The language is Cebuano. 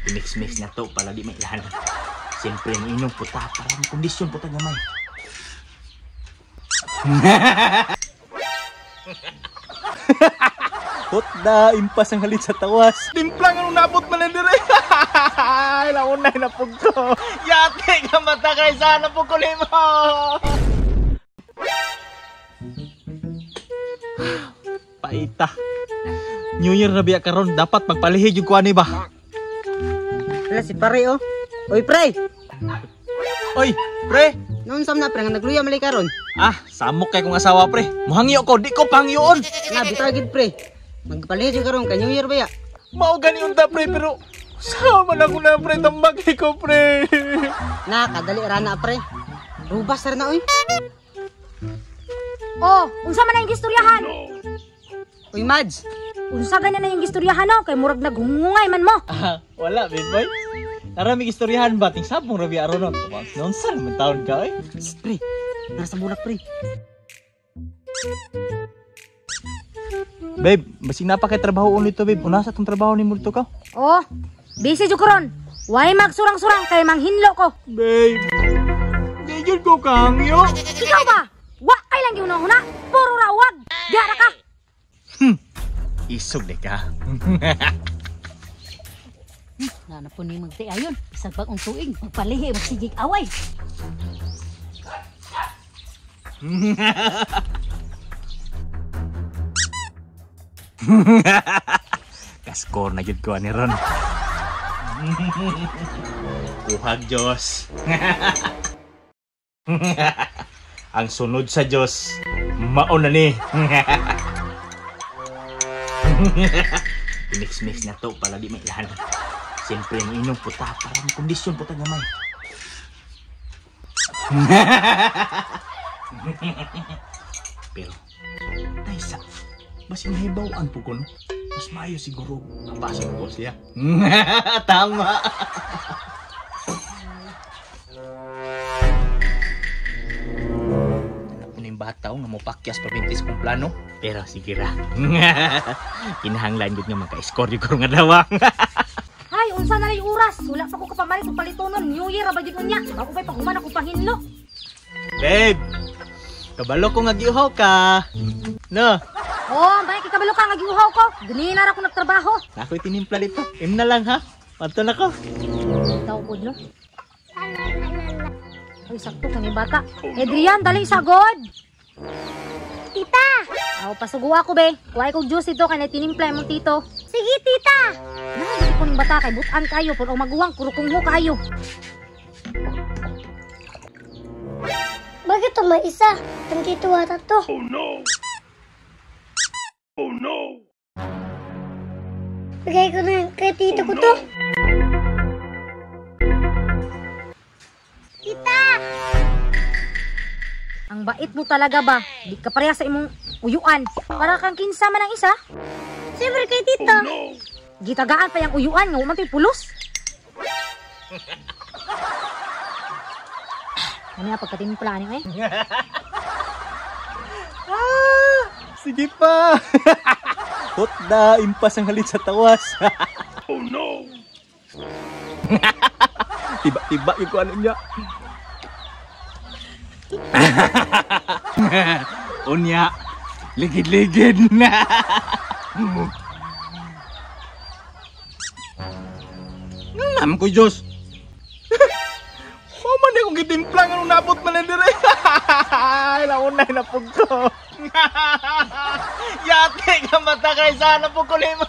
I-mix-mix na to para di mailahan. Siyempre, mo inom puta para kondisyon puta gamay. Hotda, impas ang halit sa tawas. Timplang anong nabot man na dire. Launay na pug ko. Yate ka mata kay sana pug ko limo. Paita. New Year na biya karon, dapat magpalihig yung kuani ba? Wala si pare oh. Oy pre. Oy, pre. Noon sam na pre nga nagluya mali karon. Ah, samok kay kong asawa pre. Muhangyo ko, di ko pangyoon. Na bitaw gid pre. Magpalihig jud karon kay New Year ba ya? Mao gani unta pre, pero sama na ko na pre, tambag ko pre. Na kadali ra na pre. Rubas ra na oy. Oh, unsa man ang gistoryahan? Oy Mads. Unsa gani na yung gistoryahan no? Kay murag naghungungay man mo. Ah, wala big boy. Tara may gistoryahan ba ting sabong ra biya aron. Nonsa man taon ka oy. Shh, pre. Nara sa bulak pre. Babe, basig na pa kay trabaho ulit to babe. Una sa tong trabaho ni multo ka. Oh, busy jud karon. Way magsurang-surang kay manghinlo ko. Babe. Di jud ko kangyo. Ikaw ba? Wa kay lang giuna-una. Puro ra wag. Diha ra ka. Isog de ka. Nana po ni magti ayon. Isang bagong tuig, magpalihi, magsigig away. Kaskor na jud ko ani ron. Kuhag Diyos. Ang sunod sa Diyos, mao na ni. I-mix-mix na to para di mailahan. Siyempre, mo inom puta para kondisyon puta gamay. Pero, taysa, basin mahibawan po ko, no? Mas maayo siguro, mapasok ko siya. Tama! Bataw nga mopakyas pabintis kong plano. Pero sige ra. Kinahanglan jud nga maka-score jud ko nga dawang. Hay, unsa na lay oras? Wala pa ko kapamalit og palitonon. New Year ra ba jud unya? Ako pay paghuman ako pahinlo. Babe, kabalo ko nga giuhaw ka. No. Oh, bay kay kabalo ka nga giuhaw ko. Ganina ra ko nagtrabaho. Ako'y tinimpla dito. Im na lang ha. Padto na ko. Daw pod no. Ay, sakto kani bata. Adrian, dali sagod. Tita! Aw, pasugo ako be. Kuhay kog juice dito kay natinimpla imong tito. Sige, tita! Na, dito ko ning bata kay butan kayo pud og maguwang kurukungho kayo. Bakit to may isa? Ang tito wata to. Oh no! Oh no! Bigay ko na kay tito ko to. Tita! Ang bait mo talaga ba? Di ka pareha sa imong uyuan. Para kang kinsa man ang isa. Siyempre kay tito. Oh, no. Gitagaan pa yung uyuan nga man to'y pulos. Ano nga pagkatimpla niyo eh? Ah, sige pa. Hotda, impas ang halit sa tawas. Oh no. Tiba-tiba yung kuano niya. Unya, ligid-ligid na. Nam ko Diyos. Mao man akong gitimpla nga nung nabot man na dire. Launay na pug ko. Yate ka mata kay sana pug ko limo.